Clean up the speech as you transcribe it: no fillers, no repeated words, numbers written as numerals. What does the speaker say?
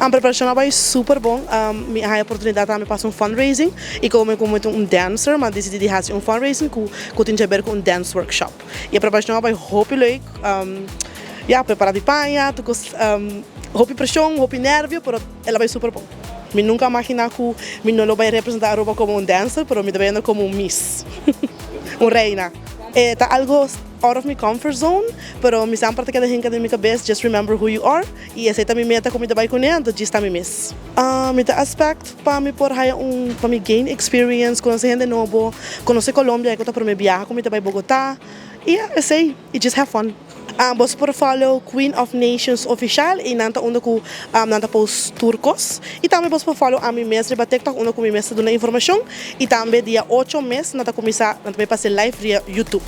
E preparacion a bay super bon. Mi a haya oportunidad tambe pa un fundraising y como un dancer, m'a dicidi di haci un fundraising cu tin di haber cu un dance workshop. Y e preparacion a bay hopi leuk. Ja, prepara di paña, hopi presion, hopi nervio, pero el a bay super bon. Mi nunca a imagina cu mi no lo bay representa Aruba como un dancer, pero mi ta bay como un miss, un reina. Ta algo out of my comfort zone, pero mi semper ta keda hinca den mi cabes, "Just remember who you are", y esey ta mi meta cu mi ta bay cune, anto djis ta mi mes. Mi ta expect pa mi por haya un, pa mi gain experience, conoce hende nobo, conoce Colombia, cu ta prome biaha cu mi ta bay Bogota, y yeah, esey, y just have fun. Bo por follow Queen of Nations Official y nan ta unda cu nan ta post tur cos. Y tambe bo por follow ami mes riba TikTok, unda cu mi mes ta duna informacion. Y tambe dia 8 mes nan ta cuminsa, nan ta pasa live via YouTube.